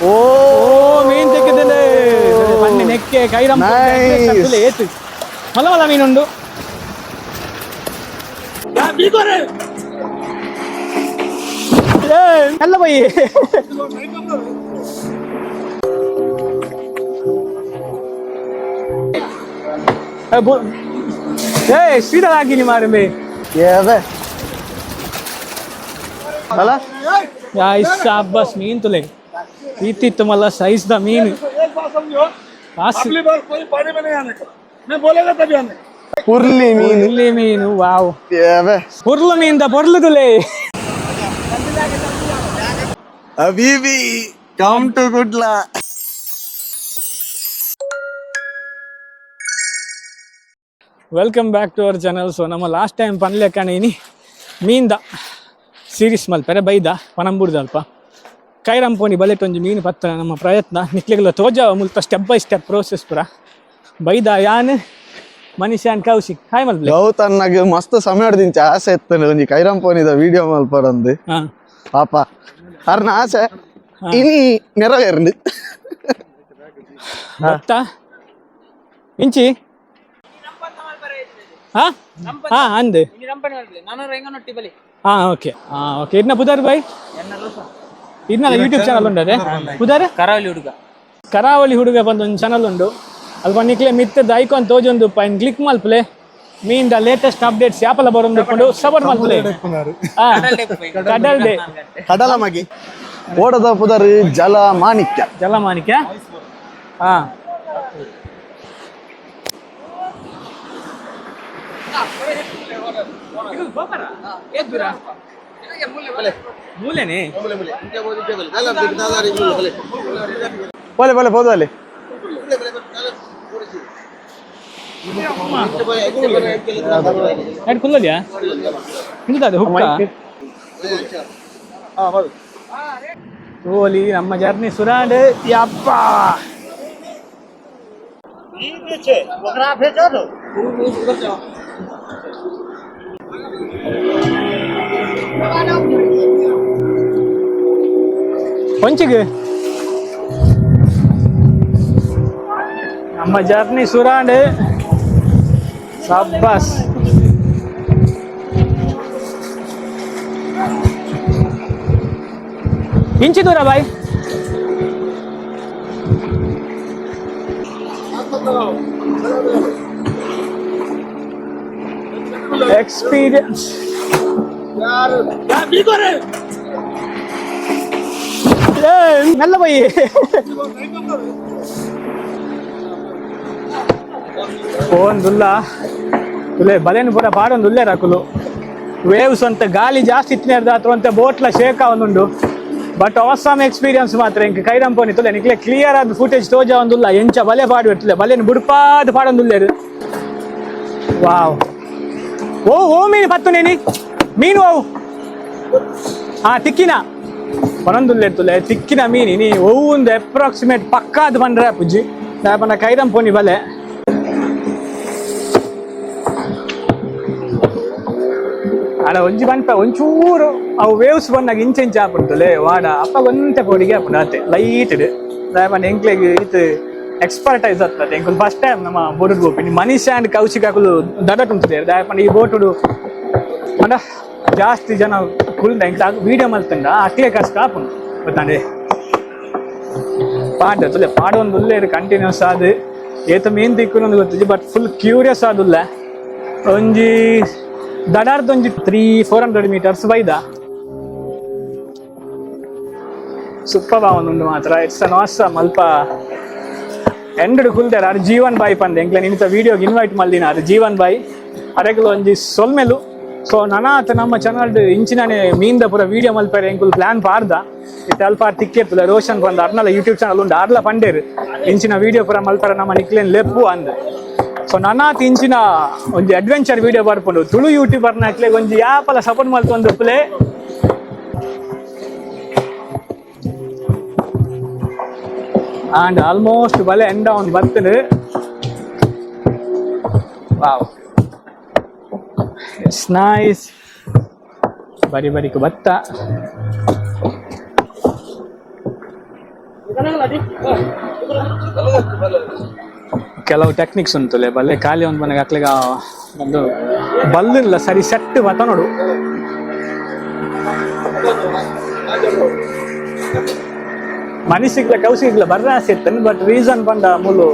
ಓ ಮೀನ್ ತೆಕ್ಕಿದ್ದಲೆ ಪನ್ನೆ ನೆಕ್ಕೆ ಕೈರಂ Nice. ಏತು ಮಲ್ಲ ಮಲ್ಲ ಮೀನುಂಡು. ಎಲ್ಲ ಬೈ ಏ ಸೀದಾ ಹಾಕಿನಿ ಮಾರೆ ಮೇ. ಏದೆ ಅಲ್ಲ. ಶಾಬಾಸ್ ಮೀನ್ ತುಲೆ ಇತ್ತಿತ್ತು ಮಲ್ಲ ಸೈಜ್ the ಮೀನು ಕಾಸು. अगली बार कोई पानी में नहीं आने का, मैं बोलेगा तभी आने का। ಪುರ್ಲಿ ಮೀನು. ಹುರ್ಲಿ ಮೀನು, ವಾವ್. ಏವೆ. ಹುರ್ಲು ಮೀನ್ the ಪೊರ್ಲು ತುಲೆ. ಹಬೀಬಿ, come to Kudla. Welcome back to our channel. So ನಮ್ಮ ಲಾಸ್ಟ್ ಟೈಮ್ ಪನ್ಲೆಕ್ಕಣ ಇನಿ ಮೀನ್ದ ಸೀರೀಸ್ ಮಲ್ಪೆರೆ ಬೈದ ಪನಂಬೂರ್ದ ಅಲ್ಪ ಕೈರಂಪೋನಿ ಬಲೆಟ್ ಒಂಜಿ ಮೀನು ಪತ್ತನ ನಮ್ಮ ಪ್ರಯತ್ನ ನಿಕ್ಲೆಗ್ಲ ತೋಜಾವ ಮುಲ್ಪ step by step process ಪೂರ. ಬೈದ ಯಾನ್, ಮನೀಷ್ ಆ್ಯಂಡ್ ಕೌಶಿಕ್. ಹಾಯ್ ಮಲ್ಪ್ಲೆ. ಗೌತನ್ನಗ್ ಮಸ್ತ್ ಸಮಯ ದಿಂಚ ಆಸೆ ಎತ್ತನು ಒಂಜಿ ಕೈರಂಪೋನಿದ ವಿಡಿಯೋ ಮಲ್ಪಡಂದು. ಹಾಂ. ಪಾಪ ಅರ್ನ ಆಸೆ ಇನಿ ನೆರವೇರಂಡು. ಗೊತ್ತಾ ಇಂಚಿ? ಹಾ ಹಾ ಅಂದ್. ಹಾ ಓಕೆ, ಹಾ ಓಕೆ. ಇರ್ನ ಪುದರ್ ಬೈ? ಇರ್ನಲ್ಲ ಯೂಟ್ಯೂಬ್ ಚಾನಲ್ ಉಂಟು ಅದೇ ಪುದರ್? ಕರಾವಳಿ ಹುಡುಗ. ಕರಾವಳಿ ಹುಡುಗ ಬಂದು ಒಂದು ಚಾನಲ್ ಉಂಡು. ಅಲ್ಪ ನಿಕ್ಲೆ ಮಿತ್ತದ ಐಕಾನ್ ತೋಜೊಂದು ಪೈನ್ ಕ್ಲಿಕ್ ಮಲ್ಪಲೆ. ಮೀನ್ the latest updates ಯಾಪಲ ಬರೊಂದು support ಮಲ್ಪಲೆ. ಹಾ, ಕಡಲ್ ಡೇ. ಕಡಲ ಮಗಿ ಓಡದ ಪುದರ್ ಜಲ ಮಾಣಿಕ್ಯ. ಜಲಮಾನಿಕೆ. ಹಾ ಮೂಲೆನೇ. ಬೋಲೆ ಬೋಲೆ ಪೋದು ಅಲ್ಲಿ. ಎರಡು ಕುಲ್ಲಲ್ಯಾ ಹಿಂದದ ಹುಕ್ಕ ತೋಲಿ. ನಮ್ಮ ಜರ್ನಿ ಸುರಾಂಡ್ ಯಪ್ಪ. ಕೊಂಚಿಗೆ ನಮ್ಮ ಜರ್ನಿ ಸುರಾಂಡ್. ಸಬ್ಬಾಸ್. ಇಂಚಿ ದೂರ ಬಾಯ್. ಎಕ್ಸ್ಪೀರಿಯನ್ಸ್. ಮೆಲ್ಲ ಬೈ. ಫೋನ್ ತುಲೆ ಬಲೇನು ಪೂರ ಪಾಡೊಂದು ಉಲ್ಲೇರ್ ಹಾಕುಲು. ವೇವ್ಸ್ ಅಂತ ಗಾಳಿ ಜಾಸ್ತಿ ಇತ್ತಿನ ಅಥವಾ ಅಂತ ಬೋಟ್ಲ ಶೇಕ್ ಒಂದುಂಡು. But awesome experience ಮಾತ್ರ. ಇಂಕ ಕೈರಂಪೋನಿ ತುಲೆ ನಿಕ್ಲೆ ಕ್ಲಿಯರ್ ಆದ ಫುಟೇಜ್ ತೋಜ ಒಂದುಲ್ಲ. ಎಂಚ ಬಲೆ ಪಾಡು ಇರ್ತಲೆ, ಬಲೇನು ಬುಡ್ಪಾದ ಪಾಡೊಂದುಲ್ಲೇರು. ವಾವ್. ಓ ಓ ಮೀನು ಪತ್ತು ನೇನಿ ಮೀನು ಅವು. ಹಾ ತಿಕ್ಕಿನ ಪನೊಂದುಲ್ಲೇರ್ತುಲೆ ತಿಕ್ಕಿನ ಮೀನು. ನೀ ಒಂದು ಅಪ್ರಾಕ್ಸಿಮೇಟ್ ಪಕ್ಕಾದ ಪಂಡ್ರೆ ಪುಜ್ಜಿ ಪಂಡ ಕೈರಂಪೋನಿ ಬಲೆ. ಅಡ ಒಂಜಿ ಪನ್ಪ ಒಂಚೂರು ಅವು ವೇವ್ಸ್ ಬಂದಾಗ ಇಂಚ ಇಂಚ ಆಪುಂಡುಲೆ ವಾಡ. ಅಪ್ಪ ಒಂತೆ ಪೋಡಿಗೆ ಆಪುಂಡು ಅತ್ತೆ ಲೈಟ್. ಪಂಡ ಎಂಕ್ಲೆಗ್ ಇತ್ತು ಎಕ್ಸ್ಪರ್ಟೈಸ್ ಆಗ್ತದೆ. ಎಂಕುಲು ಫಸ್ಟ್ ಟೈಮ್ ನಮ್ಮ ಬೋಟು ಪೋಪಿನಿ. ಮನೀಷ್ ಆ್ಯಂಡ್ ಕೌಶಿಕ್ ಅಕುಲು ದಡಟ್ ಉಂಟು. ದಾಯ ಪಂಡ ಈ ಬೋಟುಡು ಪಂಡ ಜಾಸ್ತಿ ಜನ ಕುಲ್ದ ಎಂಕ್ ವೀಡಿಯೋ ಮಲ್ತಂಡ ಅಕ್ಲೆ ಕಷ್ಟ ಆಪುಂಡು ಗೊತ್ತಾಂಡೆ. ಪಾಡ ತುಲೆ ಪಾಡೊಂದು ಉಲ್ಲೇರು ಕಂಟಿನ್ಯೂಸ್ ಆದ್ ಏತ ಮೀನ್ ತಿಕ್ಕುನೊಂದು ಗೊತ್ತಿಜ್ಜಿ, but full curious ಆದುಲ್ಲ. ಒಂಜಿ ದಡಾರ್ದ ಒಂಜಿ 300-400 ಮೀಟರ್ಸ್ ಬೈದ. ಸೂಪರ್ ಉಂಡು ಮಾತ್ರ. It's an awesome. ಅಲ್ಪ ಎಂಡ್ ಕುಲ್ದಾರ ಅರ್ ಜೀವನ್ ಬಾಯ್ ಪಂದೆ. ಎಂಕ್ಲೆ ನಿಮಿತ್ತ ವೀಡಿಯೋಗೆ ಇನ್ವೈಟ್ ಮಲ್ದಿನ ಅದು ಜೀವನ್ ಬಾಯ್ ಅರೆಗ್ಲು ಒಂಜಿ ಸೊಲ್ಮೆಲು. ಸೊ ನನಾತ್ ನಮ್ಮ ಚಾನಲ್ ಇಂಚಿನಾನೆ ಮೀನ್ದ ಪೂರ ವೀಡಿಯೋ ಮಲ್ಪರೆ ಎಂಕುಲು ಪ್ಲಾನ್ ಪಾರ್ದ. ಇತ್ತೆ ಅಲ್ಪ ತಿಕ್ಕಿರ್ತದೆ. ರೋಷನ್ ಬಂದ ಅರ್ನಲ ಯೂಟ್ಯೂಬ್ ಚಾನಲ್ ಉಂಡು. ಅರ್ಲ ಪಂಡೇರು ಇಂಚಿನ ವೀಡಿಯೋ ಪೂರ ಮಲ್ಪರೆ ನಮ್ಮ ನಿಕ್ಲೇನ್ ಲೆಪ್ಪು ಅಂದ್. ಸೊ ನನಾತ್ ಇಂಚಿನ ಒಂಜಿ ಅಡ್ವೆಂಚರ್ ವೀಡಿಯೋ ಬರ್ಪುಂಡು. ತುಳು ಯೂಟ್ಯೂಬರ್ ನಕ್ಲೆ ಒಂಜಿ ಯಾಪಲ ಸಪೋರ್ಟ್ ಮಲ್ತೊಂದು ಪ್ಲೇ. And almost ಬಲೆ ಎಂಡ್ ಅವನ್ ಬರ್ತದೆ. Wow, it's nice. ಬರಿ ಬರಿಕ್ ಬತ್ತ. ಕೆಲವು ಟೆಕ್ನಿಕ್ಸ್ ಉಂಟುಲೆ ಬಲ್ಲೆ ಖಾಲಿ ಒಂದು ಮನೆಗೆ ಅಕ್ಲೆಗ ಒಂದು ಬಲ್ಲಿಲ್ಲ ಸರಿ ಸೆಟ್ ಬತ್ತ ನೋಡು. ಮನಸ್ಸಿಗ್ಲ ಕೌಸಿಗ್ಲ ಬರ್ರ ಆಸೆ ಇತ್ತನ್, ಬಟ್ ರೀಸನ್ ಬಂದ ಮುಲು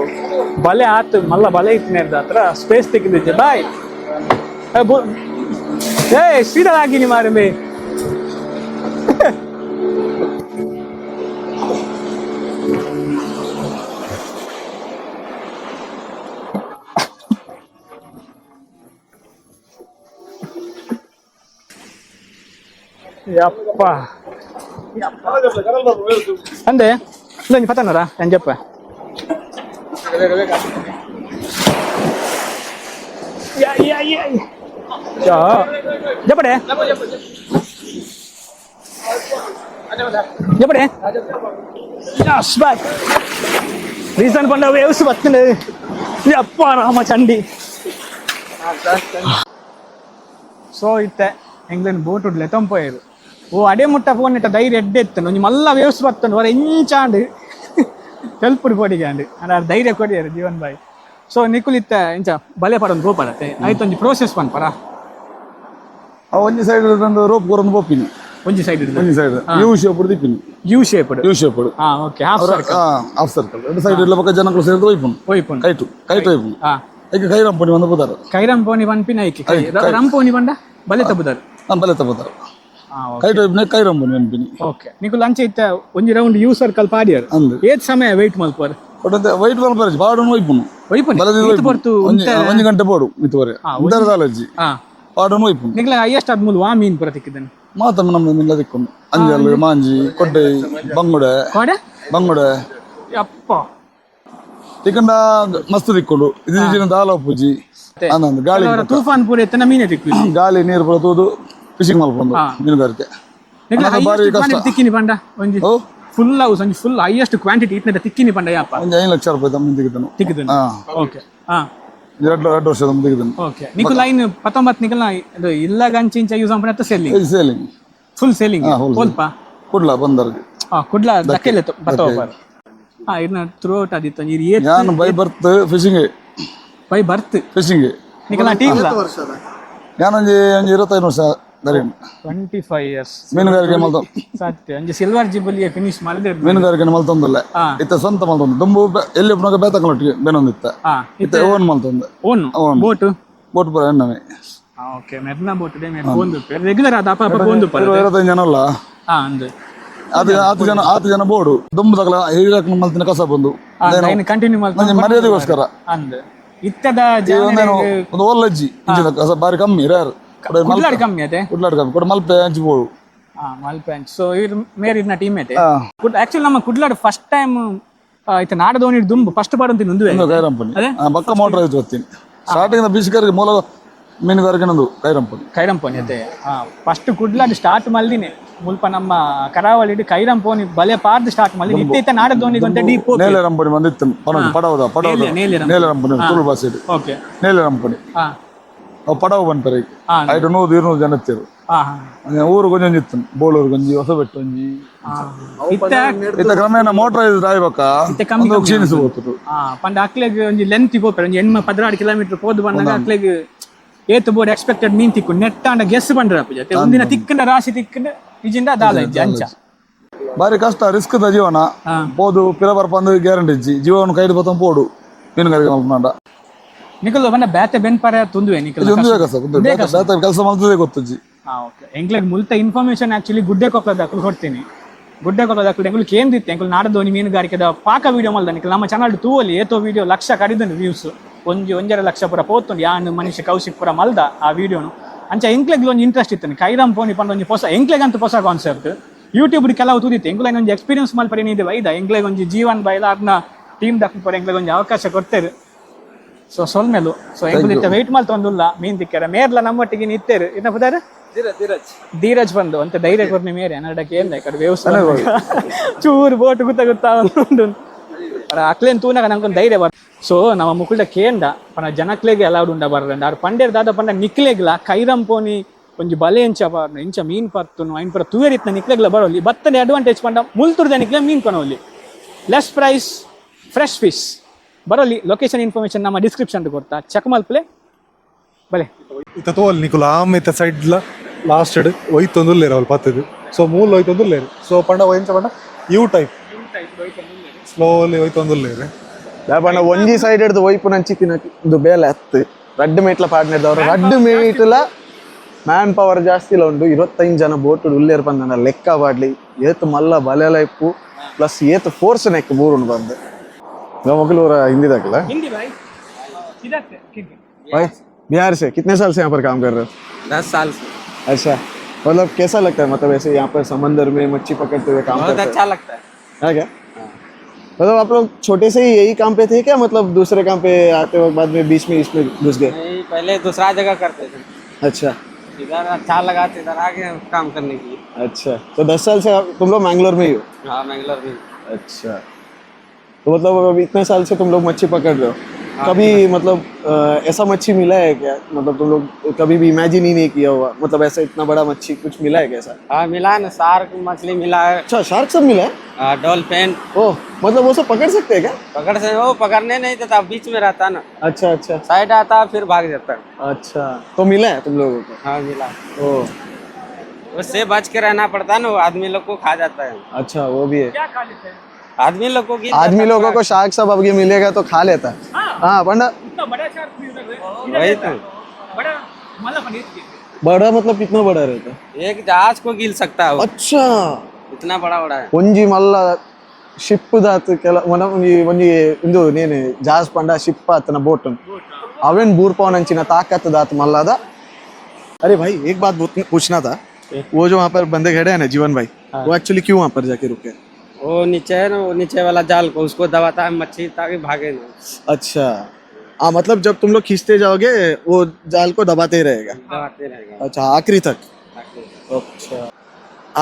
ಬಲೆ ಆತು ಮಲ್ಲ ಬಲೆ ಇತ್ತು ಹತ್ರ ಸ್ಪೇಸ್ ತೆಗೆದಿದ್ದೆ ಬಾಯ್. ಏ ಸೀದಾ ಆಗಿನಿ ಮಾರಮೆ. ಯಪ್ಪ ಅಂದೆ ಇಲ್ಲ ಪತನರ ಎಂಜಪ್ಪ. ಯಾ ಯಾ ಯಾ ಯಾ ಜಪಡೆ ಜಪಡೆ. Yes bye. Reason ಪಂಡ ವೇವ್ಸ್ ಬರ್ತದೆ. ಯಪ್ಪ ರಾಮ ಚಂಡಿ. ಸೊ ಇತ್ತೆ ಎಂಗ್ಲೆಂಡ್ ಬೋಟ್ ಉಡ್ಲೆ ತಂಪೋಯರು. ಓ ಅಡೆ ಮುಟ್ಟ ಫೋನ್ ಇಟ್ಟ ಧೈರ್ಯ ಎಡ್ಡೆ ಇತ್ತು. ಒಂಜಿ ಮಲ್ಲ ವೇವ್ಸ್ ಬರ್ತಂಡು ಹೊರ ಇಂಚಾಂಡ್ ತೆಲ್ಪುಡು ಪೋಡಿಗೆ ಅಂಡ್ ಅಂಡ್ ಆರ್ ಧೈರ್ಯ ಕೊಡಿಯರು ಜೀವನ್ ಬಾಯ್. ಸೊ ನಿಕುಲ್ ಇತ್ತ ಇಂಚ ಬಲೆ ಪಡೊಂದು ಗೋಪಡತ್ತೆ ಆಯ್ತು, ಒಂಜಿ ಪ್ರೋಸೆಸ್ ಪನ್ಪರ. ಒಂಜಿ ಸೈಡ್ ಒಂದು ರೋಪ್ ಕೊರೊಂದು ಪೋಪಿನಿ. ಒಂಜಿ ಸೈಡ್. ಒಂಜಿ side U shape ದಿಪ್ಪಿನಿ. U shape. U shape. ಹಾ okay, half circle. Half circle. ಎರಡು ಸೈಡ್ ಇಲ್ಲ ಪಕ್ಕ ಜನಗಳು ಸೇರಿದು ಒಯ್ಪುನು. ಒಯ್ಪುನು. Kite kite ಒಯ್ಪುನು. ಐಕ್ ಕೈ ರಂಪಣಿ ಒಂದು ಪುದಾರ. ಕೈರಂಪೋನಿ ಪನ್ಪಿನ ಐಕಿ ರಂಪೋನಿ ಪಂಡ ಬಲೆ ತಬ್ಬುದಾರು. ಬಲೆ ತಪ್ಪುದಾರ. ಕೈಟು ಒಯ್ಪಿನ ಕೈ ರಂಪಣಿ ಅನ್ಪಿನಿ. ಓಕೆ, ನಿಕುಲ್ ಅಂಚೆ ಇತ್ತ ಒಂಜಿ round you circle ಪಾಡಿಯರ್. ಅಂದು. ಏತ್ ಸಮಯ ವೆಯ್ಟ್ ಮಲ್ಪುವರ್? ಕೊಟ್ಟಂತೆ ವೈಟ್ ಮಲ್ಪರೆ ಪಾಡೊಂದು ಒಯ್ಪುನು. ಒಯ್ಪುನಿ. ಬಲದಿ. ಈತ್ ಪೊರ್ತು? ಒಂಜಿ ಒಂಜಿ ಗಂಟೆ ಬೋಡು ಮಿತ್ತುವರೆ ಉಂದರ ದಾಲಜ್ಜಿ. ಪಾಡೊಂದು ಒಯ್ಪುನು. ನಿಕ್ಲ ಹೈಯೆಸ್ಟ್ ಆದ್ ಮೂಲು ವಾ ಮೀನ್ ಪೂರ ತಿಕ್ಕಿದನ್? ಮಾತಮ್ಮ ನಮ್ಮ ಮಿಲ್ಲ ದಿಕ್ಕೊಂಡು ಅಂಜಲ್, ಮಾಂಜಿ, ಕೊಡ್ಡೆ, ಬಂಗುಡೆ. ಕೋಡೆ. ಬಂಗುಡೆ. ಯಪ್ಪ. ತಿಕ್ಕಂಡ ಮಸ್ತ್ ದಿಕ್ಕೊಂಡು ಇದು ಇಜಿನ ದಾಲ ಪೂಜಿ ಅಂದಂದು ಗಾಳಿ. ಕೆಲವರ ತೂಫಾನ್ ಪೂರ ಎತ್ತನ ಮೀನೆ ತಿಕ್ಕು. ಗಾಳಿ ನೀರು ಪೂರ ತೂದು ಫಿಶಿಂಗ್ ಮಲ್ಪೊಂದು ಮೀನುಗಾರಿಕೆ. ನಿಕ್ಲ ಅನ್ನದ ಬಾರಿ ಹೈಯೆಸ್ಟ್ ಕಷ್ಟ. ಕ್ವಾಂಟಿಟಿ ತಿಕ್ಕಿನಿ ಪಂಡ ಒಂಜಿ ಓ ಫುಲ್ ಹೌಸ್ ಒಂಜಿ full highest quantity ಇತ್ನೆಟ ತಿಕ್ಕಿನಿ ಪಂಡ ಯಾಪ? ಒಂಜಿ 5 ಲಕ್ಷ ರೂಪಾಯಿ ತಮ್ಮ ತಿಕ್ಕಿದನು. ತಿಕ್ಕಿದನು. ಹಾ. ಓಕೆ ಹಾ. ಎರಡು ಎರಡು ವರ್ಷದ ತೆಗೆದನು. ಓಕೆ, ನಿಕು ಲೈನ್ 19 ನಿಕಲ್ನ ಇದು ಇಲ್ಲ ಗಂಚಿ ಇಂಚ ಯೂಸ್ ಮಾಡ್ತಾ selling? Selling. Full selling. Whole. ಸ್ವಲ್ಪ ಕುಡ್ಲ ಬಂದರ್ಗೆ. ಹಾ, ಕುಡ್ಲ ದಕ್ಕೆಲೆ ಬತ್ತವ ಹಾ ಇದನ್ನ ಥ್ರೂ ಔಟ್ ಆದಿತ್ತು ನೀರು ಏತ್. ನಾನು by birth fishing. By birth? Fishing. ನಿಕಲ್ನ team? ഞാനൊഞ്ച് ಒಂಜಿ 25 ವರ್ಷ ದರಿನ್. 25 ಇಯರ್ಸ್. ಮೀನುಗಾರಿಕೆ ಮಲ್ತ. ಸತ್ಯ ಒಂಜಿ ಸಿಲ್ವರ್ ಜಿಬುಲಿಯ ಫಿನಿಶ್ ಮಾಡಿದ್ರೆ. ಮೀನುಗಾರಿಕೆ ಮಲ್ತೊಂದುಲ್ಲೆ. ಇತ್ತ ಸ್ವಂತ ಮಲ್ತೊಂದು. ದುಂಬು ಎಲ್ಲಿ ಉಪ್ಪುನಗ ಬೇತಕಲೊಟ್ಟಿಗೆ ಬೇನೊಂದಿತ್ತ. ಇತ್ತ ಓನ್ ಮಲ್ತೊಂದು. Own. Own. Boat. Boat ಪೂರ ಎಣ್ಣನೆ. ಓಕೆ, ಮೆರ್ನ ಬೋಟ್ ಇದೆ ಮೇರ್ ಫೋನ್ ರೆಗ್ಯುಲರ್ ಅದ ಅಪ್ಪ ಅಪ್ಪ ಫೋನ್. 25 ಜನ ಅಲ್ಲ. ಹಾ ಅಂದ್. ಅದು ಆತು ಜನ, ಆತು ಜನ ಬೋಡು ದುಂಬು ತಗಲ ಹಿರಿಯಕ್ ಮಲ್ತಿನ ಕಸ ಬಂದು. ಲೈನ್ ಕಂಟಿನ್ಯೂ ನಂಜಿ ಮರ್ಯಾದೆಗೋಸ್ಕರ. ಅಂದ್ ಇತ್ತದ. ಒಂದೇನು ಒಂದು ಓಲ್ಲಜ್ಜಿ ಇಂಚಿನ ಕಸ ಬಾರಿ ಕಮ್ಮಿ, ರೇರ್. ಕುಡ್ಲಾಡ್ ಕಮ್ಮಿ ಅದೇ. ಕುಡ್ಲಾಡ್ ಕಮ್ಮಿ ಕೊಡ ಮಲ್ಪೆ ಅಂಚಿ ಬೋಡು. ಹಾ ಮಲ್ಪೆ ಅಂಚ್. ಸೊ ಇರ್ ಮೇರ್ ಇರ್ನ ಟೀಮ್ ಐತೆ. ಆಕ್ಚುಲಿ ನಮ್ಮ ಕುಡ್ಲಾಡ್ ಫಸ್ಟ್ ಟೈಮ್ ಇತ್ತ ನಾಡದೋಣಿ ದುಂಬು ಫಸ್ಟ್ ಪಾಡಂತ ನುಂದುವೆ. ಒಂದು ಕೈರಂಪಣಿ ಬಕ್ಕ ಮೋಟರ್ ಆಯ್ತು ಬರ್ತೀನಿ. ಸ್ಟಾರ್ಟಿಂಗ್ ಬೀಚ್ ಮೂಲ ಮೀನುಗಾರಿಕೆ ನಂದು ಕೈರಂಪಣಿ. ಕೈರಂಪೋನಿ ಅದೇ. ಹಾ, ಫಸ್ಟ್ ಕುಡ್ಲಾಡ್ ಸ್ಟಾರ್ಟ್ ಮಲ್ದಿನಿ ಮುಲ್ಪ ನಮ್ಮ ಕರಾವಳಿ ಕೈರಂಪೋನಿ ಬಲೆ ಪಾರ್ದ್ ಸ್ಟಾರ್ಟ್ ಮಲ್ದಿನಿ. ಇತ್ತ ಇತ್ತ ನಾಡದೋಣಿಗೆ ಅಂತ ಡೀಪ್. ನೇಲೆ ರಂಪಣಿ ಬಂದಿತ್ತು ಪಡವು ಪಡವದ ಪಡವದ. ನೇಲೆ ರಂಪಣಿ. ನೇಲೆ ರಂಪಣಿ ತುಳು ಭಾಷೆ. ಓಕೆ. ನೇಲೆ ರಂಪಣಿ. ಅವು ಪಡವು ಬಂತಾರೆ. ಐಟು 100 200 ಜನ ಇತ್ತಿರು. ಹಾ ಹಾ ಊರು ಕೊಂಚ ಇತ್ತು, ಬೋಳೂರು ಕೊಂಜಿ, ಹೊಸಬೆಟ್ಟು ಒಂಜಿ. ಇತ್ತ ಇತ್ತ ಕ್ರಮೇಣ ಮೋಟರ್ ಇದು ಆಯ್ಬಕ್ಕ ಇತ್ತೆ ಕಮ್ಮಿ. ಒಂದು ಕ್ಷೀಣಿಸಬಹುದು. ಹಾ, ಪಂಡ ಅಕ್ಲೆಗ್ ಒಂಜಿ ಲೆಂತ್ ಪೋಪೆರ್. ಒಂಜಿ ಎಣ್ಮ 12 ಕಿಲೋಮೀಟರ್ ಪೋದು ಬಂದಾಗ ಅಕ್ಲೆಗ್ ಏತ್ ಬೋರ್ಡ್ ಎಕ್ಸ್ಪೆಕ್ಟೆಡ್ ಮೀನ್ ತಿಕ್ಕು ನೆಟ್ಟಾಂಡ ಗೆಸ್ ಪಂಡ್ರ ಪೂಜೆ ಒಂದಿನ ತಿಕ್ಕಂಡ ರಾಶಿ ತಿಕ್ಕಂಡ ಇಜಿಂದ ದಾಲ ಇಜ್ಜಿ ಅಂಚ. ಬಾರಿ ಕಷ್ಟ, ರಿಸ್ಕ್ the ಜೀವನ. ಪೋದು ಪಿರ ಬರ್ಪಂದು ಗ್ಯಾರಂಟಿ ಇಜ್ಜಿ. ಜೀವನ ಕೈದು ಬತ್ತ ಪೋಡು ಮೀನುಗಾರಿಕೆ ಮಲ್ಪನಾಂಡ. ನಿಕುಲು ಬಂದ ಬ್ಯಾತೆ ಬೆನ್ ಪರ ತುಂದುವೆ ನಿಕುಲು? ಇದು ಒಂದುವೇ ಕಸ ಬೇತ ಕೆಲಸ ಮಲ್ತದೆ ಗೊತ್ತುಜ್ಜಿ. ಹಾ ಓಕೆ, ಎಂಕ್ಲೆಗ್ ಮುಲ್ತ ಇನ್ಫಾರ್ಮೇಶನ್ ಆಕ್ಚುಲಿ ಗುಡ್ಡೆ ಕೊಪ್ಪದ ದಾಖಲು ಕೊಡ್ತೀನಿ. ಗುಡ್ಡೆ ಕೊಪ್ಪದ ದಾಖಲು ಎಂಕುಲು ಕೇಂದ್ರಿತ್ತು. ಎಂಕುಲು ನಾಡದೋನಿ ಮೀನುಗಾರಿಕೆದ ಪಾಕ ವಿಡಿಯೋ ಮಲ್ದ. ನಿಕುಲು ನಮ್ಮ ಚಾನಲ್ ತೂವಲಿ, ಏತೋ ವಿಡಿಯೋ ಲಕ್ಷ ಕಡಿದನು ವ್ಯೂಸ್, ಒಂಜಿ 1.5 ಲಕ್ಷ ಪೂರ ಪೋತುಂಡು. ಯಾನ್ ಮನುಷ್ಯ ಕೌಶಿಕ್ ಪೂರ ಮಲ್ದ ಆ ವಿಡಿಯೋನು. ಅಂಚ ಎಂಕ್ಲೆಗ್ ಒಂಜಿ ಇಂಟ್ರೆಸ್ಟ್ ಇತ್ತು ಕೈರಾಮ್ ಪೋನಿ ಪಂಡ ಒಂಜಿ ಹೊಸ ಎಂಕ್ಲೆಗ್ ಅಂತ ಹೊಸ ಕಾನ್ಸೆಪ್ಟ್. ಯೂಟ್ಯೂಬ್ ಕೆಲವು ತೂದಿತ್ತು. ಎಂಕುಲ ಒಂಜಿ ಎಕ್ಸ್ಪೀರಿಯನ್ಸ್ ಮಲ್ಪರೆ ಇದೆ ವೈದ. ಎಂಕ್ಲೆಗ್ ಒಂಜಿ ಜೀವನ್ ಬೈಲ ಅರ್ನ ಟೀಮ್ ದಕ್ಕಿ ಪೂರ ಎಂಕ್ಲೆಗ್ ಒಂಜಿ ಅವಕಾಶ ಕೊಡ್ತೇರು. ಸೊ ಸೊಲ್ಮೆಲು. ಸೊ ಎಂಕುಲು ಇತ್ತೆ ವೆಯ್ಟ್ ಮಲ್ತೊಂದುಲ್ಲ ಮೀನ್ ತಿಕ್ಕರೆ. ಮೇರ್ಲ ನಮ್ಮೊಟ್ಟಿಗೆ ನಿತ್ತೇರು ಇನ್ನ ಪುದಾರು ಧೀರಜ್ ಬಂದು ಅಂತ ಧೈರ್ಯ ಕೊರ್ನಿ ಮೇರೆ ಅನ್ನಡಕ್ಕೆ ಏನ್ ಕಡೆ ವ್ಯವಸ್ಥೆ ಚೂರು ಬೋಟ್ ಗುತ್ತ ಗುತ್ತ ಉಂಟು. ಅಕ್ಲೇನ್ ತೂನಾಗ ನಂಗೊಂದು ಧೈರ್ಯ ಬರ್. ಸೊ ನಮ್ಮ ಮುಕುಲ್ಡ ಕೇಂಡ ಪನ ಜನಕ್ಲೆಗೆ ಅಲೌಡ್ ಉಂಡ ಬರ್ರಂಡ ಆರ್ ಪಂಡೇರ್ ದಾದ ಪಂಡ ನಿಕ್ಲೆಗ್ಲ ಕೈರಂ ಪೋನಿ ಒಂಜಿ ಬಲೆ ಎಂಚ ಬಾರ್ನು ಇಂಚ ಮೀನ್ ಪತ್ತುನು ಐನ್ ಪುರ ತೂವೆರಿತ್ನ ನಿಕ್ಲೆಗ್ಲ ಬರೋಲಿ ಬತ್ತನೆ ಅಡ್ವಾಂಟೇಜ್ ಪಂಡ ಮುಲ್ತುರ್ದ ನಿಕ್ಲೆ ಮೀನ್ ಕೊನೋಲಿ. Less price, fresh fish. Baroli. Location information ನಮ್ಮ description ಕೊಡ್ತಾ, ಚೆಕ್ ಮಲ್ಪಲೆ ಬಲೆ. ಇತ್ತ ತೋಲ್ ನಿಕುಲು ಆಮ್ ಇತ್ತ ಸೈಡ್ಲ ಲಾಸ್ಟ್ ಒಯ್ತೊಂದುಲ್ಲೇರು ಅವ್ಲು ಪತ್ತದು. ಸೊ ಮೂಲು ಒಯ್ತೊಂದುಲ್ಲೇರು. ಸೊ ಪಂಡ ಒಯ್ಂಚ ಪಂಡ you type slowly ಒಯ್ತೊಂದುಲ್ಲೇರು. ಪಂಡ ಒಂಜಿ ಸೈಡ್ ಹಿಡ್ದು ಒಯ್ಪು ನಂಚಿತ್ತಿನ ಇದು ಬೇಲೆ ಹತ್ತು ರಡ್ಡ್ ಮೇಟ್ಲ ಪಾಡ್ನೆದವರು. ರಡ್ಡ್ ಮೇಟ್ಲ ಮ್ಯಾನ್ ಪವರ್ ಜಾಸ್ತಿ ಇಲ್ಲ ಉಂಡು. 25 ಜನ ಬೋಟ್ ಉಲ್ಲೇರ್ ಪಂದನ ಲೆಕ್ಕ ಪಾಡ್ಲಿ, ಏತ್ ಮಲ್ಲ ಬಲೆಲ ಇಪ್ಪು, ಪ್ಲಸ್ ಏತ್ ಫೋರ್ಸ್ ನೆಕ್ ಬೂರುಂಡು ಬಂದು. ಮೊಗಲೂರ ಹಿಂದಿ ದಾಖಲ. ಹಿಂದಿ ಬಾಯ್. भाई, बिहार से. कितने साल से यहाँ पर काम कर रहे हो? 10 साल से। अच्छा, मतलब कैसा लगता है, मतलब ऐसे यहाँ पर समंदर में मच्छी पकड़ते हुए काम बहुत करते अच्छा लगता है। है? क्या मतलब आप लोग छोटे से ही यही काम पे थे क्या? मतलब दूसरे काम पे आते वक्त बाद में बीच में इसमें घुस गए? नहीं, पहले दूसरा जगह करते थे। इधर अच्छा लगा तो इधर आ गए हम काम करने के लिए। अच्छा, तो 10 साल से तुम लोग मैंगलोर में ही हो? हाँ, मैंगलोर में। अच्छा, तो मतलब अब इतने साल से तुम लोग मच्छी पकड़ रहे हो। कभी मतलब ऐसा मच्छी मिला है क्या, मतलब तुम लोग कभी भी इमेजिन ही नहीं किया हुआ, मतलब ऐसा इतना बड़ा मच्छी कुछ मिला है क्या ऐसा? हाँ, मिला है ना, शार्क मछली मिला है। अच्छा, शार्क सब मिला है? हाँ, डॉल्फिन। ओह, मतलब वो सब पकड़ सकते हैं क्या? पकड़ से वो पकड़ने नहीं देता, बीच में रहता ना। अच्छा अच्छा साइड आता है, फिर भाग जाता है। अच्छा, तो मिला है तुम लोगों को? हाँ, मिला। ओह। उससे बच के रहना पड़ता है ना, वो आदमी लोग को खा जाता है। अच्छा, वो भी है। क्या खा लेते हैं? आदमी लोग को गिर आदमी जाता लोगों है। को शार्क सब अब ये मिलेगा तो खा लेता है। हाँ, पंडा। इतना बड़ा शार्क भी उधर है। इधर वही रहता तो। है। बड़ा मतलब पनीर। बड़ा मतलब कितना बड़ा रहता है? एक जहाज को गिल सकता है वो। इतना बड़ा बड़ा है। ಒಂಜಿ ಮಲ್ಲ ಶಿಪ್ ದಾತ್ ಕೆಲ ಮನ ಒಂಜಿ ಒಂಜಿ ಇಂದು ನೇನೆ ಜಾಸ್ ಪಂಡ ಶಿಪ್ ಆತನ ಬೋಟ್ ಅವೇನ್ ಬೂರ್ಪವನಂಚಿನ ತಾಕತ್ ದಾತ್ ಮಲ್ಲದ. अरे भाई, एक बात पूछना था. वो जो वहाँ पर बंदे खड़े हैं ना जीवन भाई, वो एक्चुअली क्यों वहाँ पर जाके रुके? वो नीचे है ना, वो नीचे वाला जाल को उसको दबाता है मच्छी ताकि भागे ना। अच्छा, हाँ, मतलब जब तुम लोग खींचते जाओगे, वो जाल को दबाते ही रहेगा? दबाते रहेगा। अच्छा, आखिरी तक. ताकि अच्छा.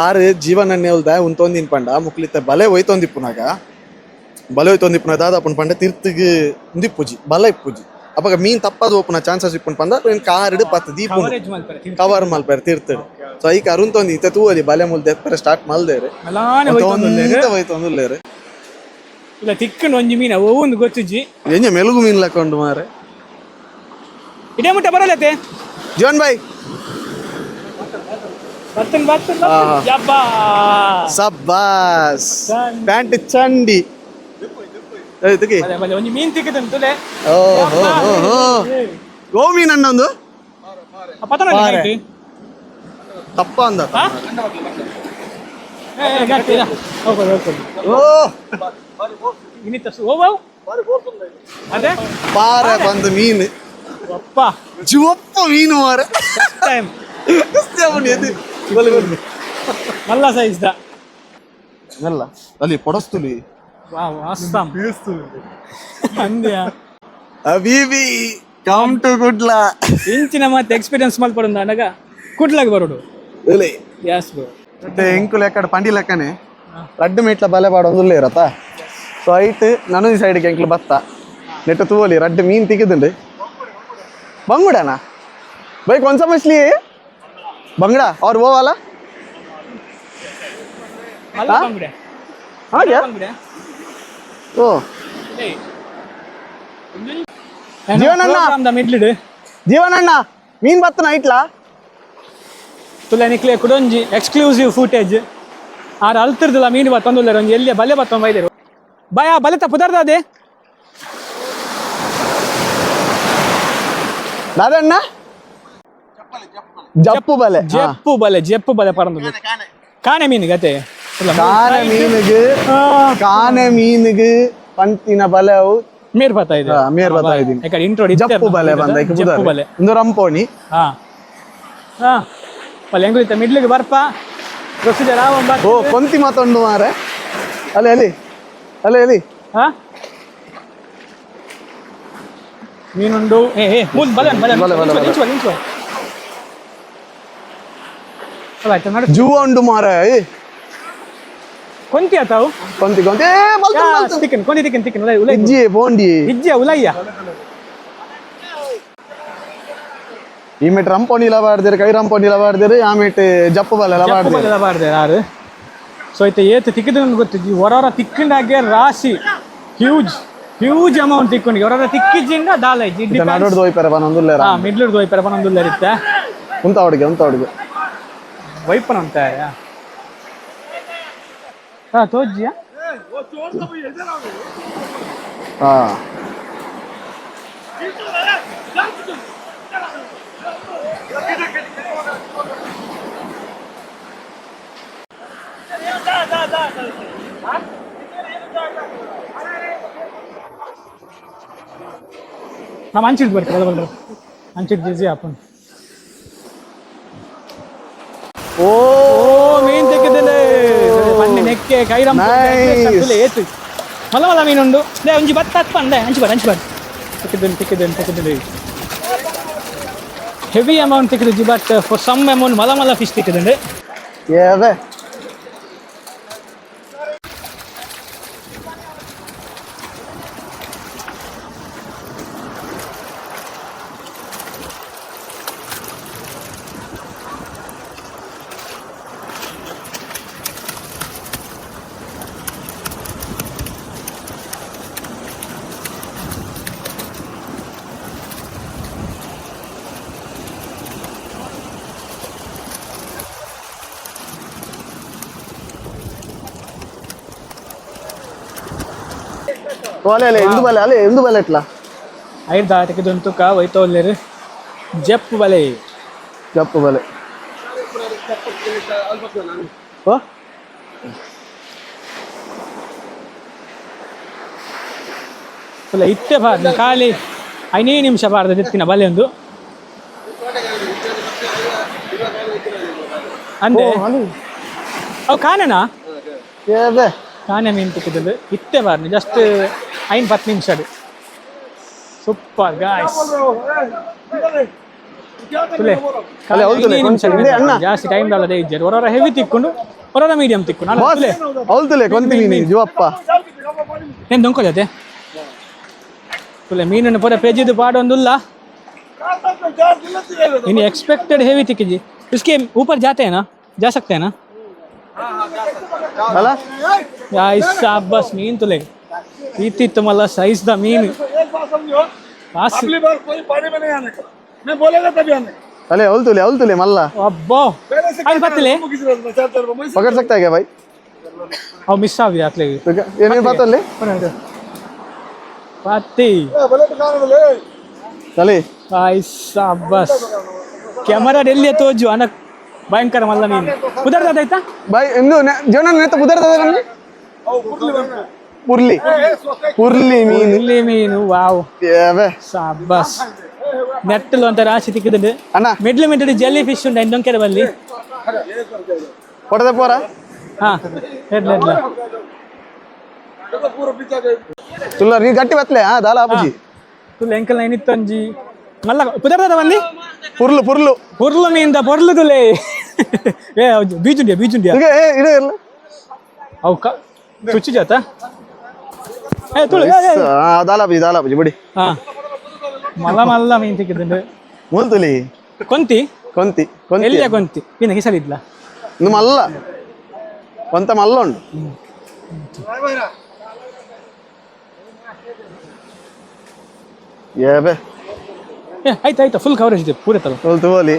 ಆರ್ ಜೀವನ ಉಲ್ದ ಉಂತೊಂದಿನ ಪಂಡ ಮುಕ್ಲಿತ್ತ ಬಲೆ ಒಯ್ತೊಂದಿಪ್ಪುನಾಗ, ಬಲೆ ಒಯ್ತೊಂದಿಪ್ಪುನ ದಾದ ಪಂಡ ತಿರ್ತಿಗೆ ಉಂದಿಪ್ಪುಜಿ, ಬಲ ಇಪ್ಪುಜಿ. ಅಪಗ ಮೀನ್ ತಪ್ಪದು ಓಪುನ ಚಾನ್ಸಸ್ ಇಪ್ಪುನ ಪಂಡ ಕಾರಿಡ್ ಪತ್ತು ದೀಪು ಕವರೇಜ್ ಮಲ್ಪರೆ. ಕವರ್ ಮಲ್ಪೆರ್ ತಿರ್ತಡ್. ಸೊ ಐಕ್ ಅರುಂತೊಂದು ಇತ್ತೆ ತೂವಲಿ, ಬಲೆ ಮುಲ್ ದೆಪ್ಪರೆ ಸ್ಟಾರ್ಟ್ ಮಲ್ದೇರು. ಮಲಾನೆ ಹೋಯ್ತೊಂದುಲ್ಲೆರ್. ಒಯ್ತೊಂದುಲ್ಲೇರು. ಇಲ್ಲ, ತಿಕ್ಕಂಡು ಒಂಜಿ ಮೀನ ಒವೊಂದು ಗೊತ್ತುಜ್ಜಿ. ಎಂಜ ಮೆಲುಗು ಮೀನ್ ಲಕೊಂಡು ಮಾರೆ. ಇಡೇ ಮುಟ್ಟ ಬರಲತ್ತೆ. ಜೀವನ್ ಭಾಯ್. ಬರ್ತನ್ ಬರ್ತನ್ ಬರ್ತನ್. ಯಬ್ಬಾ. ಸಬ್ಬಾಸ್, ಪ್ಯಾಂಟ್ ಚಂಡಿ ಏಯ್, ತುಕಿ. ಬಲೆ ಬಲೆ, ಒಂಜಿ ಮೀನ್ ತಿಕ್ಕದಂತುಲೆ. ಓ ಹೋ ಹೋ ಹೋ, ಗೋ ಮೀನ್ ಅಣ್ಣೊಂದು. ಪತನ. ಪಾರೆ. ತಪ್ಪ ಅಂದ. ಹೋಗೋದು ಹೋಗೋದು. ಓ. ಇನ್ನಿತ್ತ ಓ ಅದೇ. ಪಾರೆ ಬಂದು ಮೀನು. ಅಪ್ಪ. ಜುವಪ್ಪ ಮೀನು ಮಾರೆ. ಟೈಮ್. ಕುಸ್ತಿ ಆಗ್ಬಿಟ್ಟು ಎದ್ದು. ಬಲೆ ಬಲೆ. ಮಲ್ಲ ಸೈಜ್ the. ಅಲ್ಲ, ಅಲ್ಲಿ ಪೊಡಸ್ತುಲಿ. ವಾವ್, ಅಸ್ಸಾಂ ಅಂದ್ಯಾ. ಅಬೀಬಿ, ಕಮ್ ಟು ಕುಡ್ಲ. ಇಂಚಿನ ಮತ್ತೆ ಎಕ್ಸ್ಪೀರಿಯನ್ಸ್ ಮಲ್ಪಡೊಂದು ಅನಗ ಕುಡ್ಲಾಗ ಬರೋಡು. ಎಲೆ. S bro. ಮತ್ತೆ ಎಂಕು ಲೆಕ್ಕಡ್ ಪಂಡಿ ಲೆಕ್ಕನೆ ರಡ್ಡು ಮೀಟ್ಲ ಬಲೆ ಪಾಡೊಂದು ಇರತ್ತ. ಸೊ ಐಟ್ ನನೊಂಜಿ ಸೈಡ್ಗೆ ಎಂಕ್ಲು ಬತ್ತ ನೆಟ್ಟು ತೂವಲಿ, ರಡ್ಡು ಮೀನ್ ತಿಕ್ಕಿದುಂಡು. ಬಂಗುಡನಾ भाई? कौन सा मछली है ये? बंगड़ा और वो वाला? ಮಲ್ಲ ಬಂಗುಡೆ. हाँ, क्या? ಬಂಗುಡೆ. ಓ. ಜೀವನಣ್ಣ. ಮಿಡ್ಲಿಡ್. ಜೀವನಣ್ಣ, ಮೀನ್ ಬತ್ತನ ಐಟ್ಲಾ? ತುಲೆ ನಿಕ್ಲೆ ಕುಡೊಂಜಿ ಎಕ್ಸ್ಕ್ಲೂಸಿವ್ ಫುಟೇಜ್. ಆರ್ ಅಲ್ತಿರ್ದಿಲ್ಲ ಮೀನು ಬತ್ತೊಂದುಲ್ಲೆರ್. ಒಂಜಿ ಎಲ್ಲಿಯ ಬಲೆ ಬತ್ತೊಂದು ಬೈದೇರು ಬಯ. ಬಲೆತ ಪುದರ್ದಾದೆ. ದಾದಣ್ಣ, ಜಪ್ಪು ಬಲೆ. ಜೆಪ್ಪು ಬಲೆ, ಜೆಪ್ಪು ಬಲೆ ಪರಂದು ಕಾಣೆ ಮೀನು ಗತೆ. ಕಾನೆ ಮೀನಿಗೆ, ಕಾನೆ ಮೀನಿಗೆ ಪಂತಿನ ಬಲೆ ಅವು. ಮೇರ್ ಬರ್ತಾ ಇದೆ. ಹಾ, ಮೇರ್ ಬರ್ತಾ ಇದೀನಿ. ಯಾಕಂದ್ರೆ ಇಂಟ್ರೋ. ಜಪ್ಪು ಬಲೆ ಬಂದ. ಜಪ್ಪು ಬಲೆ. ಒಂದು ರಂಪೋಣಿ. ಹಾ ಹಾ, ಬಲೆ ಹೆಂಗುದಿತ್ತ ಮಿಡ್ಲಿಗೆ ಬರ್ಪ ಪ್ರೊಸೀಜರ್ ಆವ. ಓ, ಕೊಂತಿ ಮಾತೊಂಡು ಮಾರೆ. ಅಲ್ಲಿ ಅಲ್ಲಿ ಅಲ್ಲಿ ಅಲ್ಲಿ. ಹಾ, ಮೀನುಂಡು. ಏ ಏ, ಮೂಲ್ ಬಲೆ ಬಲೆ. ಬಲೆ, ಬಲೆ, ಬಲೆ. ನಿಂಚುವ ನಿಂಚುವ. ಆಯ್ತು ನಡು. ಜೂವ ಉಂಡು ಮಾರೆ, ಏ. ಕೊಂತಿ ಆತಾವು. ಕೊಂತಿ ಕೊಂತಿ, ಏ ಬಲ್ತು ಬಲ್ತು. ತಿಕ್ಕನ್ ಕೊಂತಿ, ತಿಕ್ಕನ್ ತಿಕ್ಕನ್, ಉಲೈ ಉಲೈ. ಇಜ್ಜಿ ಪೋಂಡಿ. ಇಜ್ಜಿಯ ಉಲಯ್ಯ. ಈ ಮೇಟ್ ರಂಪೋಣಿಲ ಬಾರ್ದಿರು, ಕೈ ರಂಪೋಣಿಲ ಬಾರ್ದಿರು, ಆ ಮೇಟ್ ಜಪ್ಪು ಬಲೆಲ ಜಪ್ಪು ಬಾರ್ದಿರು. ಬಲೆಲ ಬಾರ್ದೆ ಯಾರು. So ಇತ್ತೆ ಏತ್ ತಿಕ್ಕಿದ ಗೊತ್ತಿಜ್ಜಿ ಹೊರವರ ತಿಕ್ಕಿಂಡಾಗೆ ರಾಶಿ huge huge amount ತಿಕ್ಕೊಂಡು ಹೊರವರ ತಿಕ್ಕಿಜಿಂದ ದಾಲ ಇಜ್ಜಿ ಇತ್ತೆ ನಡುಡ್ದು ಹೋಯ್ಪೆರ ಪನೊಂದುಲ್ಲೆರ ಹಾ ಮಿಡ್ಲುಡ್ದು ಹೋಯ್ಪೆರ ಪನೊಂದುಲ್ಲೆರ್ ಇತ್ತೆ ಉಂತ ಹುಡುಗಿ ಉಂತ ಹುಡುಗಿ ವೈಪನ ಅಂತ ಹಾ ತೋಜ್ಜಿಯಾ ಹಾ ನಮ್ಮ ಅಂಚಿಡ್ ಬರ್ತೀವಿ ಬಲ್ಲ ಅಂಚಿಡ್ ಜಿಜಿ ಆಪನ್ ಓ ಓ ಮೀನ್ ತೆಕ್ಕಿದ್ದೇನೆ ಪನ್ನೆ ನೆಕ್ಕೆ ಕೈರಂ Nice. ಏತು ಮಲ್ಲ ಮಲ್ಲ ಮೀನುಂಡು ಲೇ ಒಂಜಿ ಬತ್ತ ಹತ್ಪಂದೆ ಅಂಚು ಬರ್ ಅಂಚು ಬರ್ ತೆಕ್ಕಿದ್ದೇನೆ ತೆಕ್ಕಿದ್ದೇನೆ ತೆಕ್ಕಿದ್ದೇನೆ ಹೆವಿ ಅಮೌಂಟ್ ತಿಕ್ಕಿದ್ದು but for some amount ಮಲ್ಲ ಮಲ್ಲ ಫಿಶ್ ತಿಕ್ಕಿದ್ದೆ ಏವೆ ಅಲೆ ಅಲೆ ಎಂದು ಬಲೆ ಅಲೆ ಎಂದು ಬಲೆ ಎಟ್ಲ ಐದು ತೆಕ್ಕಿದ್ದು ತುಕ್ಕ ಒಯ್ತೋಲ್ಲೇರು ಜಪ್ ಬಲೆ ಜಪ್ಪು ಬಲೆ ಓ ಫುಲ್ ಇತ್ತೆ ಬಾರ್ದು ಖಾಲಿ ಐನೇ ನಿಮಿಷ ಬಾರ್ದು ಎತ್ತಿನ ಬಲೆ ಒಂದು ಅಂದೆ ಅವು ಕಾಣನಾ ಏವೆ ಕಾಣೆ ಮೀನು ತಿಕ್ಕಿದ್ದು ಇತ್ತೆ ಬಾರ್ದು ಜಸ್ಟ್ ಐನ್ ಪತ್ತು ನಿಮಿಷ ಅದು ಸೂಪರ್ ಗಾಯ್ಸ್ ತುಲೆ ಅಲೆ, ಹೌದು ತುಲೆ, ಐದೇ ನಿಮಿಷ ಕೊಂಚ ಹಿಂದೆ ಅಣ್ಣ. ಜಾಸ್ತಿ ಟೈಮ್ ಅಲ್ಲದೆ ಇಜ್ಜಾರು ಹೊರವರ ಹೆವಿ ತಿಕ್ಕೊಂಡು ಹೊರವರ ಮೀಡಿಯಂ ತಿಕ್ಕೊಂಡು ಅಲ್ಲ, ಬಾಸ್ ತುಲೆ ಹೌದುಲೆ ಕೊಂತೀನಿ ನೀ ಜುವಪ್ಪ నేను దొంగలదే ತುಲೆ ಮೀನನ್ನು ಪೂರ ಪೇಜಿದ್ದು ಪಾಡೊಂದುಲ್ಲ in expected heavy ತಿಕ್ಕಿಜಿ इसके ऊपर जाते हैं ना जा सकते हैं ना ಅಲ್ಲ ಬಸ್ ಮೀನ್ ತುಲೆ ಇತ್ತಿತ್ತು ಮಲ್ಲ ಸೈಜ್ the ಮೀನು ಪಾಸ್ अगली बार कोई पानी में नहीं आने का मैं बोलेगा तभी आने का ಅಲೆ ಹೌದುಲೆ ಹೌದುಲೆ ಮಲ್ಲ ಅಬ್ಬೋ पहले से ಅಲ್ಲಿ ಬತ್ತಲೆ किसी रोज में चार चार रुपये ಪಕಡ್ ಸಕ್ತಾ है क्या भाई ಅವು ಮಿಸ್ ಆವಿ ಅತ್ಲೆ ಏನೇನು ಬಾತಲ್ಲಿ ಪತ್ತಿ बोले तो खाने बोले ಅಲೆ ಬಸ್ ಕ್ಯಾಮರಾ ಎಲ್ಲಿ ತೋಜು ಅನ ಭಯಂಕರ ಮಲ್ಲ ಮೀನು ಉದರ್ದ ಆಯ್ತಾ ಬಾಯ್ ಎಂದು ಜೀವನ ನೇತ ಬುದರ್ದ ಪುರ್ಲಿ ಪುರ್ಲಿ ಮೀನು ಇಲ್ಲಿ ಮೀನು ವಾವ್ ಏವೆ ಸಾಬಸ್ ನೆಟ್ಟಲು ಅಂತ ರಾಶಿ ತಿಕ್ಕಿದ್ದು ಅಣ್ಣ ಮಿಡ್ಲು ಮಿಡ್ಲು ಜೆಲ್ಲಿ ಫಿಶ್ ಉಂಟು ಇಂದೊಂಕೆರೆ ಬಲ್ಲಿ ಕೊಡದೆ ಪೋರ ಹಾ ಎಡ್ಲ ಎಡ್ಲ ತುಲ್ಲ ನೀ ಗಟ್ಟಿ ಬತ್ಲೆ ಹಾ ದಾಲ ಆಪುಜಿ ತುಲ್ಲ ಎಂಕಲ್ ಇತ್ತೊಂಜಿ ಮಲ್ಲ ಪುದರ್ದ ಬಲ್ಲಿ ಪುರ್ಲು ಪುರ್ಲು ಪೊರ್ಲು ಮೀನ್ದ ಪೊರ್ಲು ತುಲೆ ಏ ಹೌದು ಬೀಜುಂಡಿಯ ಬೀಜುಂಡಿಯ ಈಗ ಏ ಇಡು ಇರ್ಲ ಅವು ಕ ಚುಚ್ಚು ಜಾತ ಏ ತುಳು ಏ, ಏ. ಹಾ ದಾಲ ಆಪುಜಿ ದಾಲ ಆಪುಜಿ ಬಿಡಿ ಹಾ ಮಲ್ಲ ಮಲ್ಲ ಮೀನ್ ತಿಕ್ಕಿದ್ದುಂಡು ಮೂಲ್ತುಲಿ ಕೊಂತಿ ಕೊಂತಿ ಕೊಂತಿ ಎಲ್ಲಿಯ ಕೊಂತಿ ಇನ್ನು ಕಿಸಲಿದ್ಲ ಇನ್ನು ಮಲ್ಲ ಕೊಂತ ಮಲ್ಲ ಉಂಟು ಏಬೆ ಏ ಆಯ್ತು ಆಯ್ತು ಫುಲ್ ಕವರೇಜ್ ಇದೆ ಪೂರ ತಲ ತೋಲ್ ತೋಲಿ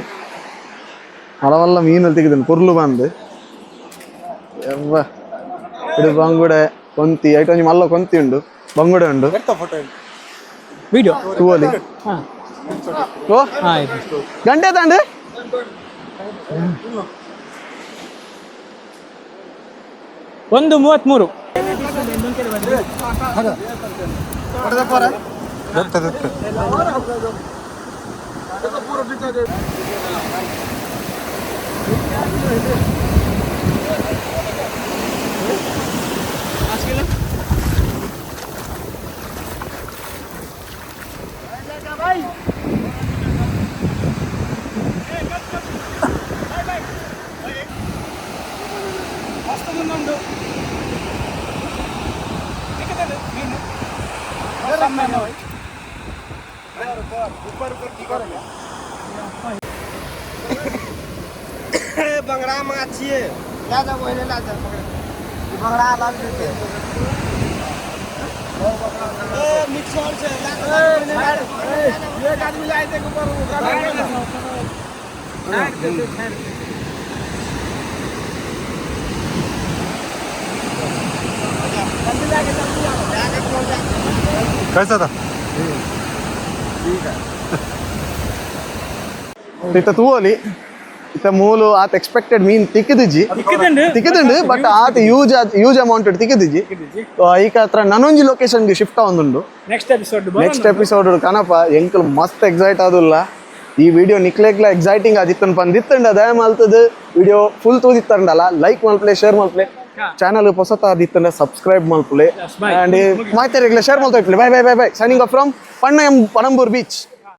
ಮಲವಲ್ಲ ಮೀನಲ್ಲಿ ತೆಗೆದನು ಪುರ್ಲು ಬಂದು ಎವ್ವ ಇಡು ಬಂಗುಡೆ ಕೊಂತಿ ಐಟ್ ಒಂಜಿ ಮಲ್ಲ ಕೊಂತಿ ಉಂಡು ಬಂಗುಡೆ ಉಂಡು ವಿಡಿಯೋ ತೂವಲಿ ಹಾ ಓ ಹಾ ಆಯ್ತು ಗಂಟೆ ತಾಂಡು 1:33. बंगड़ा माछ छियै ला जा ओहने ला जा पकड़। कैसा था? ಇತ್ತ ತೂವೊಲಿ, ಇತ್ತ ಮೂಲು ಆತ್ ಎಕ್ಸ್ಪೆಕ್ಟೆಡ್ ಮೀನ್ ತಿಕ್ಕಿದಿಜ್ಜಿ. ತಿಕ್ಕಿದುಂಡು. ತಿಕ್ಕಿದುಂಡು, ಬಟ್ ಆತ್ ಹ್ಯೂಜ್ ಹ್ಯೂಜ್ ಅಮೌಂಟ್ ತಿಕ್ಕಿದಿಜ್ಜಿ. ಐಕ ಹತ್ರ ನನೊಂಜಿ ಲೊಕೇಶನ್ ಶಿಫ್ಟ್ ಆವೊಂದುಂಡು. Next episode. ನೆಕ್ಸ್ಟ್ ಎಪಿಸೋಡ್ ಕನಪ. ಎಂಕಲ್ ಮಸ್ತ್ ಎಕ್ಸೈಟ್ ಆದುಲ್ಲ. ಈ ವಿಡಿಯೋ ನಿಕ್ಲೆಗ್ಲ ಎಕ್ಸೈಟಿಂಗ್ ಆದಿತ್ತನ್ ಪಂದಿತ್ತಂಡ, ದಯ ಮಲ್ತದ ವಿಡಿಯೋ ಫುಲ್ ತೂದಿತ್ತಂಡಲ್ಲ, ಲೈಕ್ ಮಲ್ಪಲೆ, ಶೇರ್ ಮಲ್ಪಲೆ. ಚಾನಲ್ ಪೊಸತ ಆದಿತ್ತಂಡ ಸಬ್ಸ್ಕ್ರೈಬ್ ಮಲ್ಪಲೆ. Bye. And ಮಾತಾಡಿಗ್ಲ ಶೇರ್ ಮಲ್ತಾ. Bye bye bye bye. Signing off from Pannayam Panambur beach.